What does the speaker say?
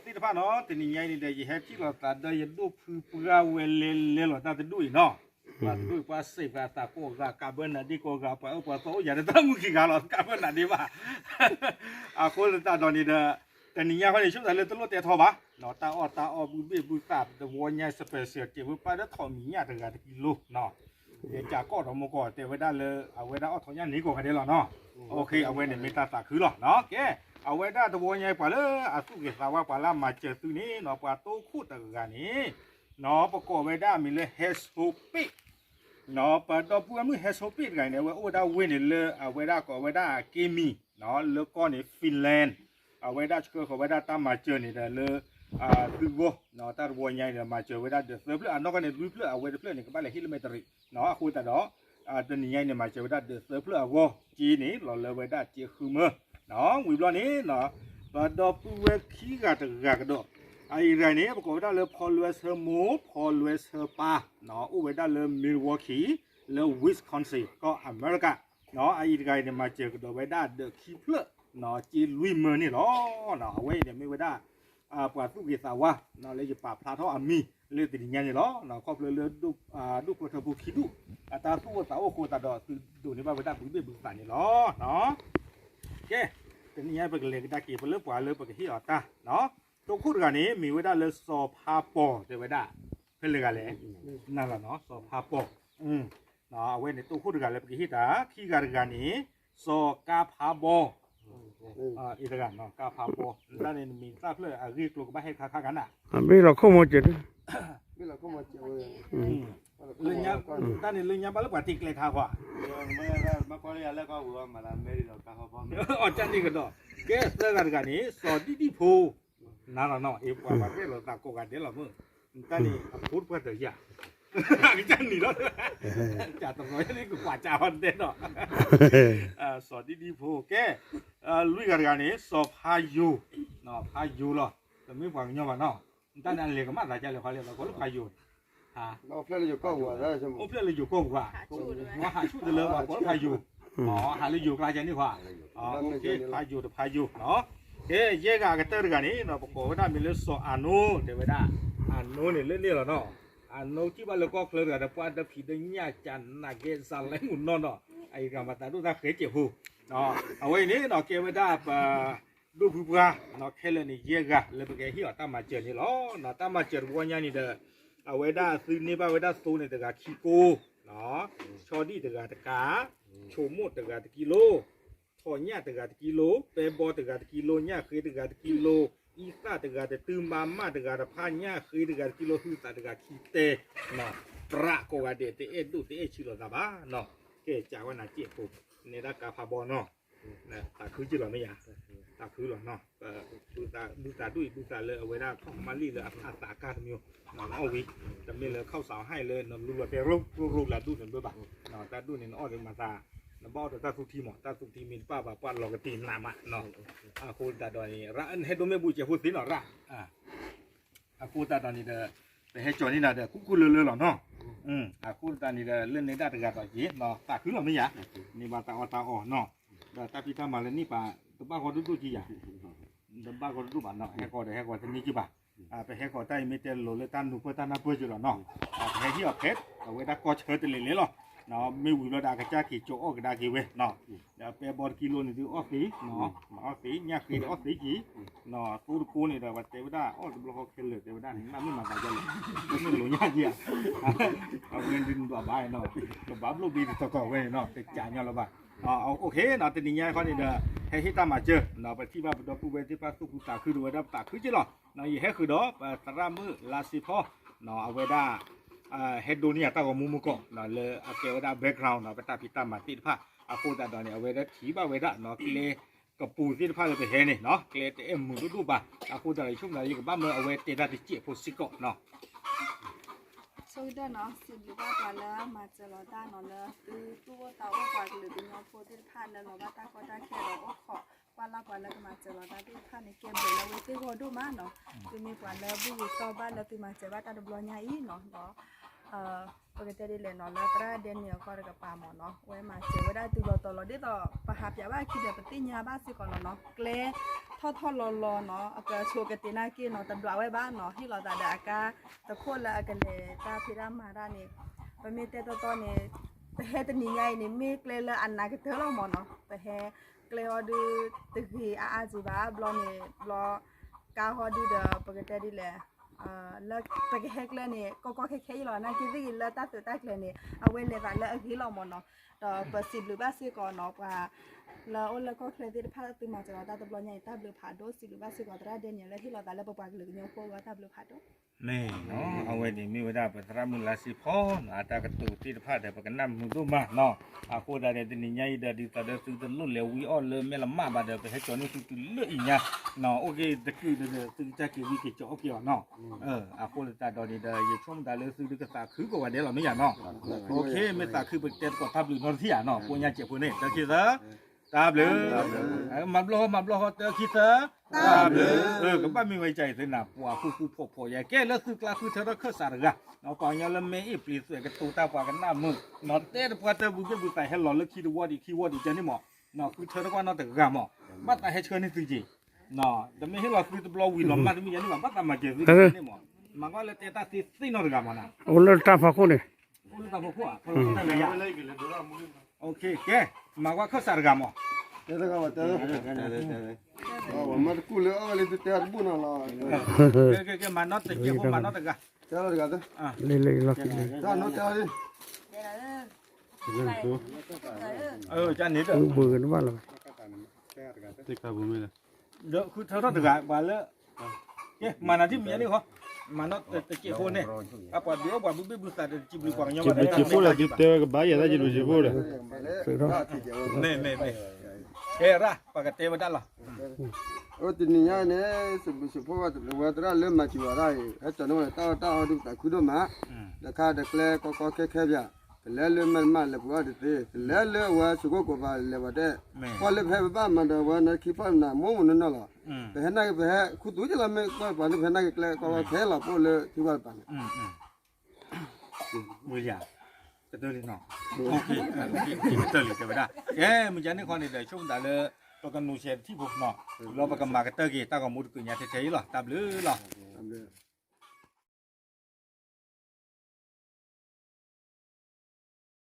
သ့ၣ်တဖၣ်နီၤ တနံၤညါအံၤန့ၣ်ဒီး ယဟဲထံၣ်လိာ်သးဒီးယဒိၣ်ဖုပှၢ်ဝဲလဲၤလဲၤလီၤတၢ်တဒူၣ်အံၤနီၤ, ပှၤတဒူၣ်အံၤပှၤစံးပှၤသးကိးဂၤ ကးဘၢနၤဒ့ကိးဂၤ ပှၤအၢပှၤသီအိၣ်ယၤဒီးတၢ်မုၢ်ခံဂၤလီၤ ကးဘၢနၤဒ့ဘၣ် အဃိသတးဒီးန့ၣ်ဒီး တနံၤညါဃီန့ၣ် ဆိသးလၢတလိၣ်တဲထီဘၣ်, တၢ်အီၣ်တၢ်အီ ဘုဘ့ၣ်ဘုသး တဝီညါ special တ့ၢ်ဝဲပၢ်လၢထိးမံၤညၣ်တဂၤတကံလိနီၤ, ယကးကီၢ်ဒီးမူကီၢ် တဲဝဲဒၣ်လၢ အဝဲဒၣ်အီၣ်ထိးညၣ်န့ၣ်ကိးဂၤဒဲးလီၤနီၤ, အဝဲန့ၣ်မ့ၢ်တၢ်သးခုလီၤ, ကဲ အဝဲဒၣ်တဝီညါပှၤလၢအသူၣ်ဂ့ၤသးဝါ ပှၤလၢအမၤစၢၤသုန့ၣ်နီၤ ပှၤတိခိၣ်တဂၤန့ၣ် နီၤ ပကိးဝဲဒၣ်အမံၤလၢ ဟဲဆိပ့ၣ် နီၤ ပဒီပုၢ်ဝဲၢ်မုၣ် ဟဲဆိပ့ၣ်တဂၤန့ၣ် အဝဲအိၣ်ဝဲဒၣ်ဝ့ၢ်န့ၣ်လၢ အဝဲဒၣ်ကိးဝဲဒၣ်က့မံၤ နီၤ လၢကီၢ်န့ၣ် Finland, အဝဲဒၣ်ဆှၢဃီၤဝဲဒၣ်တၢ်မၤစၢၤန့ၣ်ဒီးလၢ သုဂီၢ် တၢ်တဝီညါန့ၣ်ဒီး မၤစၢၤဝဲဒၣ်ဒီးသၢဖျၢၣ် အနီၢ်ကီၢ်န့ၣ် လွံၢ်ဖျၢၣ် အဝဲတဖျၢၣ်န့ၣ် ကဘၣ်လဲၤဟ့ၣ်လၢမဲာ်တရံး နီၤ အဃိသတးဒီး တနံၤညါအံၤန့ၣ် မၤစၢၤဝဲဒၣ်ဒီးသၢဖျၢၣ်အဂီၢ် က့န့ၣ် လီၤလၢဝဲဒၣ်က့ဃုမၢ နီၤ ဝံၤဘျီန့ၣ် ပဒီပုၢ်ဝဲၢ်ခံဂၤတဂၤကဒီး အအံၤတဂၤန့ၣ် ပကိးဝဲဒၣ်လၢဖီလွဲဆၢမိၢ် ဖီလွဲဆၢပၢ် နီၤ အိၣ်ဝဲဒၣ်လၢ Milwaukee လၢ Wisconsin ကီၢ်အမဲရကၤ နီၤ အအံၤတဂၤအံၤန့ၣ် မၤစၢၤကဒီးဝဲဒၣ်ဒီးခံဖျၢၣ် နီၤ က့လွံၢ်မၢန့ၣ်လီၤ. အဝဲအံၤန့ၣ်မ့ၢ်ဝဲဒၣ် ပှၤသူၣ်ဂ့ၤသးဝါ လၢယပာ်ဖျါထီၣ်အမံၤလၢတနံၤညါန့ၣ်လီၤ. ခီဖျိလၢ ဒိၣ်ပှၤထၢဖိခံဒူၣ် အတၢ်သူၣ်အိၣ်သးအိၣ်အဃိသတးဒီး သုဒိးန့ၢ်ဘၣ်ဝဲဒၣ်ဘုဘ့ၣ်ဘုသးန့ၣ်လီၤ. ကဲ တနံၤညါပကလဲၤကဒါက့ၤ ပလၢပှၤလၢပကဟ့ၣ်အီၤတၢ် တိခိၣ်တဂၤန့ၣ် မ့ၢ်ဝဲဒၣ်လၢစီၤဖါပီၤ တဲဝဲဒၣ် ဖဲလဲၣ်ဂၤလဲၣ် နၤလီၤနီၤ စီၤဖါပီၤ အဝဲန့ၣ်တိခိၣ်တဂၤလၢပကဟ့ၣ်တၢ် ခံဂၤတဂၤန့ၣ် စီၤကါဖးဘီ အံၤတဂၤနီၤ ကါဖးဘီ တၢ်န့ၣ်နမံၤသၣ်ဖျၢၣ်အဂ့ၢ်ကျိၤကဘၣ်ဟဲခါခါဂၤနၤ ဘ့ၣ်လီၤခိၣ်မီၤစၢၤ တၢ်န့ၣ်လၢညါဘၣ်လၢပှၤတ့ကျဲခါကွၢ် အီၣ်ကၢ်န့ၣ်ကဒီး ကဲသၢဂၤတဂၤန့ၣ် စီၤဒံၣ်ဒံၣ်ဖိ နၤလီၤနီၤ အ့ၣ်ပှၤဘၣ်ရဲၣ်လီၤသးကိးဂၤဒဲးလီၤမုၢ် တၢ်န့ၣ်အဖိတပှၢ်တၢၢ်ယၤ ကစၢ်နံၤလီၤ ကစၢ်တရီန့ၣ်ကကွၢ်ကၢ်ဟီတဲဒီး စီၤဒံၣ်ဒံၣ်ဖိ ကဲ လွံၢ်ဂၤတဂၤန့ၣ် စီၤဖးယိၤ ဖးယိၤလီၤ တမ့ၢ်ပှၤကညီဘၣ်နီၤ တၢ်န့ၣ်အလဲၤကမၣ်သးကလဲၣ်ခီလဲၣ် ပှၤကိးလၢဖးယိၤ အိၣ်ဖျဲၣ်လၢယိၤကီၢ်ပူၤဧါ ဟးဆူၣ်တလၢပှၤကိးလၢဖးယိၤ ဟးလၢယိၤကျါကဲန့ၣ်ခွါ ဖးယိၤတဖးယိၤ ကဲ ယဲၢ်ဂၤအကတၢၢ်တဂၤန့ၣ် ပကိးဝဲဒၣ်မ့ၢ်လၢစီၤအၤနိ တဲဝဲဒၣ် အၤနိန့ၣ်လၢန့ၣ်လီၤနီၤ အၤနိထံၣ်ဘၣ်လၢကီၢ်ချၢတဂၤဒီး ပှၤဒီဖံးဒီညၣ်ကနးကဲစးလဲမူနီၢ်နီၢ် အံၤတဂၤမၤသးဒိၣ်တၢ်ဃဲးစဲးဖိ အဝဲအံၤန့ၣ်နီၤ ကဲဝဲဒၣ်ပ ဒိၣ်ဖုပှၢ် ခဲလၢာ်န့ၣ် ယဲၢ်ဂၤလၢပကဟ့ၣ်အီၤတၢ်မၤစၢၤန့ၣ်လီၤ. တၢ်မၤစၢၤတဝီညါန့ၣ်ဒီး အဝဲဒၣ်သုန့ၢ်ဘၣ်ဝဲဒၣ်သိန့ၣ်တဂၤခံကိ, ဆီဒံၣ်တဂၤတကး, ဆိမိၣ်တဂၤတကံလိ, ထိးညၣ်တဂၤတကံလိ, ပဲဘီတဂၤတကံလိ, ညၣ်ဃ့တဂၤတကံလိ, အံသၣ်တဂၤတတုၤ, မါမၣ်တဂၤတဖၣ်, ညၣ်ဃ့တဂၤတကံလိ, ဟုသးတဂၤခံတဲ, ပြးကိးဂၤဒဲး တအဲၣ်ဒိၣ်တအဲၣ်ဆံးလိာ်သးဘၣ်နီၤ. ကဲ ကးဝဲနၤစဲးဖိ, နဲဒၣ်ကါဖးဘီနီၤ သးခုက့ၤလီၤမ့ၢ်ယါ, သးခုလီၤနီၤ, ဘုသးဒူၣ်အံၤ ဘုသးလၢအဝဲဒၣ်ထီၣ်မၤလံၣ်လၢအသးကါတမံၤ, နအီၣ်ဝံၤ, တမ့ၢ်လၢခီၣ်စးဟဲလၢနလူလီၤတဲရိၣ်ရိၣ်လၢဒူၣ်န့ၣ်ဘၣ်ဘၣ်, တၢ်ဒူၣ်န့ၣ်နအီၣ်ဒီးမၤသး, နဘၣ်အီၣ်ဒီးတၢ်သူၣ်ထံမး, တၢ်သူၣ်ထံမ့ၢ်တပၣ်ဘၣ် ပှၤလီၤကတံၤနးမးနီၤ, အဃိသတးဒီးန့ၣ် ရၣ်ဟဲဒိးမ့ၢ်ဘူးစဲးဖိသ့နီၤရၣ် အဃိသတးဒီးန့ၣ်ဒီး ပဟဲကၠီၤန့ၢ်နၤဒီး ကူကူလၢလၢလီၤနီၤ, အဃိသတးန့ၣ်ဒီး လၢနဲဒၣ်တဂၤဒီးက့ၤ သးခုလီၤမ့ၢ်ယါ, န့ၢ်ဘၣ်သးအီၣ်တၢ်အီနီၤ, ဒီးတၢ်ဖံးတၢ်မၤလၢန့ၣ်ပာ် တဘၣ်ဂီၢ်ဒိၣ်ဒိၣ်က့ၤယါ, တဘၣ်ဂီၢ်ဒိၣ်ဒိၣ်ဘၣ်နီၤ, ဟဲကီးဒီးဟဲကီးတန့ၢ်က့ၤဘၣ်, ပဟဲကီးတၢ်အံၤမ့ၢ်တဲလိၤလၢတၢ်နူၤပၢၢ်တၢ်နၢ်ပၢၢ်က့ၤလီၤနီၤ, ပဟဲဟ့ၣ်အီၤဖဲ အဝဲဒၣ်ကီၢ်ဆၢတလဲၤလဲၤလီၤ, မ့ၢ်ဝံၤဘျီဒီးအကစၢ်က့ၤကၠီၤအီၣ်ကဒါက့ၤဝဲနီၤ ဒီးပဲဘီတကံလိန့ၣ်ဒုးအီၣ်သ့, အီၣ်သ့, ညၣ်ဃ့ဒုးအီၣ်သ့က့ၤ, သိတကိန့ၣ်ဒီး ပှၤတဲဝဲဒၣ် အီၣ်တဘျီဃီခဲလၢာ် တဲဝဲဒၣ်န့ၣ် နမ့ၢ်မၤသးဒ်လဲၣ်, မ့ၢ်လိာ်ညၣ်က့ၤဧါ, အဝဲဒုးဒွးဘၣ်နီၤ, ကဘၣ်ဘျိၣ်ဘ့တတီၤတီၤဝဲန့ၣ်နီၤ, တကးညီလီၤဘၣ်, အိၣ်ခ့နီၤ, တနံၤညါခီန့ၣ်ဒီး ဟဲဟ့ၣ်တၢ်မၤစၢၤ, ပထံၣ်ဘၣ်ပဒီပုၢ်ဝဲၢ်သ့ၣ်တဖၣ်သူၣ်ခုသးခုဒီးဝဲဒၣ်ပသးခုက့ၤလီၤ, ယဟဲဃုာ်ဒီး ပသရၣ်မုၣ်လါစ့ဖီ အဝဲဒၣ် ဟဲဒိးန့ၢ်ယၤတၢ်ဂီၤမူမူကီး လၢအကဲဝဲဒၣ် background နီၤ, ပတၢ်ဖံးတၢ်မၤသ့ၣ်တဖၣ်, အဃိသတးဒီးန့ၣ် အဝဲဒၣ်ထံၣ်ဘၣ်ဝဲဒၣ်နီၤ, ကျဲကပူၤသ့ၣ်တဖၣ်လၢပဟဲန့ၣ်နီၤ, ကျဲတအဲၣ်မုာ်ဒိၣ်ဒိၣ်ဘၣ်, အဃိသတးဒီး ဆိကမိၣ်ယကဘၣ်မၢအဝဲတဲတၢ်တစဲးဖိစ့ၢ်ကီးနီၤ. ဆိကတၢၢ်နီၤ, စံးဘျုးဘၣ်ပှၤလၢမၤစၢၤလီၤတၢ်နီၤ, လၢသုသူၣ်အိၣ်သးအိၣ်ပှၤကလုာ်ကညီဖိသ့ၣ်တဖၣ်လၢလီၤဘၣ်တၢ်ကီတၢ်ခဲဒီးအိၣ်ခိး ကွၢ်လၢ်ပှၤလၢကမၤစၢၤလီၤတၢ်သ့ၣ်တဖၣ်န့ၣ် ကဲဘျုးလၢဝဲသ့ၣ်ဂီၢ်ဒိၣ်မးနီၤ, သုမ့ၢ်ပှၤလၢဘူၣ်ဂ့ၤတီၢ်ဘၣ်လၢသုမၤစၢၤဘၣ်တၢ်တဘျီညါအံၤနီၤ, ဒီး ပကတဲဒ်လဲၣ်နီၤ, လၢသရၣ်ဒဲန့ၣ်အကီၢ်တကပၤမ့ၢ်နီၤ, အဝဲမၤစၢၤဝဲဒၣ်သုလီၤတီၤလီၤ, ဒ်သိးပဟးပၠးဘၣ်ခံဒီး ပသ့ၣ်ညါဘၣ်စ့ၢ်ကီးလီၤနီၤ, ကျဲ ထီၣ်ထီၣ်လီၤလီၤနီၤ, အကဆိးကတ့ၤနာ်က့နီၤ, တဘျးဝဲဘၣ်နီၤ, ဟ့ၣ်လီၤသးဒီးအကါတခိၣ်လၢအကလဲၤတၢ်ဖံးတၢ်မၤတၢ်န့ၣ်, ပမ့ၢ်တဲတီတီန့ၣ်, ပဟဲတနံၤညါအံၤန့ၣ် မ့ၢ်ကျဲလၢအနးကတၢၢ်လီၤမၢ်နီၤ, ပဟဲကျဲဟီဒုးတဂ့ၤအါအါက့ၤဘၣ်, ဘျီန့ၣ် ဘျီ ကါဟီဒုးဒီး ပကတဲဒ်လဲၣ် လၢပကဟဲကျဲန့ၣ် ကီကီခဲခဲအံၤလီၤ, နာ်က့သ့ၣ်ဂ့ၤလၢတၢ်သုးတၢ်ကျဲၤန့ၣ် အဝဲလဲၤသးလၢအဂ့ၤလီၤမၢ်နီၤ, ဒီးပစံးဘျုးဘၣ်စ့ၢ်ကီးနီၤ, ပှၤလၢအအိၣ်လၢကီၢ်ချၢသ့ၣ်တဖၣ် သုမၤစၢၤလီၤတၢ်တဘျီညါအံၤ တၢ်ဘျုးဖးဒိၣ်, စံးဘျုးဘၣ်စ့ၢ်ကီးသရၣ်ဒဲနံၣ်လၢဟ့ၣ်လီၤသးလၢပပှၤကလုာ်ကညီဖိအဂီၢ် တၢ်ဘျုးဖးဒိၣ်. မ့ၢ်နီၤ, အဝဲန့ၣ်မ့ၢ်ဝဲဒၣ်ပသရၣ်မုၣ်လါစ့ဖီနီၤ, အတၢ်ကတိၤသ့ၣ်တဖၣ်ဒီး ပကနၢ်မုာ်ဒိၣ်မးနီၤ, အဃိသတးဒီး တနံၤညါအံၤဒီး ဒ်သိးဒီးသုတလိၣ်လဲၤဝံအီၣ်လၢမဲၢ်လမၣ်ဘၣ်ဒီး ပဟဲကၠီၤန့ၢ်သုတုၤလၢအံၤညါ, အိၣ်က့ၤတကုာ်ဒီး သုကစၢ်က့ၤဝံက့ၤကၠီၤအိၣ်က့ၤအီၤနီၤ, အဃိသတးဒီးန့ၣ်ဒီး ယဆိကမိၣ်သးလၢသုတကသးခုကိးဂၤဒဲးလီၤ မ့ၢ်ယၤနီၤ, အိၣ်က့ၤ မ့ၢ်သးခုပကတဲသကိးတၢ်ဘျုးနီတထံၣ်ဧါနီၤ, ကိးညါစဲးဖိန့ၣ် တၢ်ခံသၢ တၢ်ဘျုး, မၤဘျီၣ်ဟီ မၤဘျီၣ်ဟီတၢ်ခံသၢ, တၢ်ဘျုး, ကဘၣ်မ့ၢ်ဝဲကၢ်အံၤသ့နၤ ပှၤဃူဃူဖိးဖိးယဲ ကဲလၢသုကျါဃုထၢထီၣ်ခၢၣ်စးတဂၤ, ပှၤကညီလၢမ့ၢ်အ့ၣ်ပျံၤသွဲၣ်ကတိၤတၢ်ပှၤကနၣ်မုာ်, နီၤတဲတပှၢ်တၢ်ဘုဘ့ၣ်ဘုသးဟဲလီၤလၢခံတဝီဒံးခံဝီဒံးကဲန့ၣ်မး, နီၤဃုထၢထီၣ်ကွၢ်နီတဂၤမး, ဘၣ်သးဟဲဆှၢန့ၢ်သုက့ၤ, တမ့ၢ်ဟ့ၣ်လီၤသုတဘျီဝံၤလီၤမၢ်တမ့ၢ်ယဲန့ၣ်ဘၣ်, ဘၣ်သးမၤစၢၤသုက့ၤန့ၣ်မး, မၤကွၢ်လၢတဲတၢ်သ့သ့နီတဂၤမးနၤ, အိၣ်လၢတၢ်ဖးခိၣ်န့ၣ် အိၣ်လၢတၢ်ဖးခိၣ်ဧါ, ကဲ, မၤကွၢ်ခၢၣ်စးတဂၤမး, တဲတဂၤဘၣ်တဲ, မၤတကူၣ်လၢအီၣ်ဝဲလၢသုတဲတဘူၣ်နီၤလီၤ, ကဲ ကဲ မၤနီတကဲးဖိ မၤနီတဂၤ, တဲလီၤတဂၤ, လံလံလီၤ, တၢ်နီတဲလံ, ဘုကနဘၣ်လီၤ, ဒီးဃုထၢထီၣ်တဂၤ ပှၤလၢ, ကဲ မၤနၤဒ်မ့ၢ်ယါန့ၣ်ဃီ, မၤနီတကဲးဖိန့ၣ်, အပှၤဒုးအိၣ်ပှၤဘုဘ့ၣ်ဘုသးဒီး တစံးဘျုးပှၤကညီဘၣ်, စံးဘျုးစံးဖိဒီး သုတဲဝဲကဘၣ်ယဲဒၣ် စံးဘျုးစံးဖိဒီး, ကဲရၣ် ပှၤကတဲဝဲဒၣ်လီၤ, အိၣ်တနံၤညါန့ၣ် စံးဘျုးစံးဖိဘၣ်ဝဲသရၣ်လၢမၤစၢၤဝဲဒၣ်အံၤ ဟဲကၠီၤန့ၢ်ဝဲတၢ်အီၣ်တၢ်အီဒုးပသးခုဒိၣ်မး, ဒီးခါဒီးကျဲကီကီခဲခဲပၠး, ကလဲၤလၢမဲၢ်လမၣ်လဲၤပှၤအီၣ်တသ့, ကလဲၤလၢအဝဲသုးခိၣ်ကိးပၤလဲၤပှၤတဲ, ကွၢ်လၢပဟဲပဘၣ်မၤဒီးဝဲနီၢ်ခံဖီၣ်နၤမိၢ်မိၢ်နီၢ်နီၢ်လီၤ, ပဟဲနာ်က့ပဟဲခူသူၣ်ကလီၤမ့ၢ်ကွၢ်ပှၤန့ၣ် ပဟဲနာ်က့ကျဲကီကီခဲလီၤပအိၣ်လၢထံဝါတပၤန့ၣ် မ့ၢ်ယၤ, ကတၢၢ်လံနီၤ, ကတၢၢ်လံတဲဝဲဒၣ်, ကဲ မ့ၢ်ယၤန့ၣ်ခီန့ၣ်ဒီး ဆိကမိၣ်သးလၢ ပကနိးဆဲးတထံၣ်ဖိနီၤ, လီၤပကမၤကတၢၢ်က့ၤ တၢ်ဂီၤမူတကုးညါထဲထဲအံၤလီၤ, တၢ်ဘျုးလီၤ.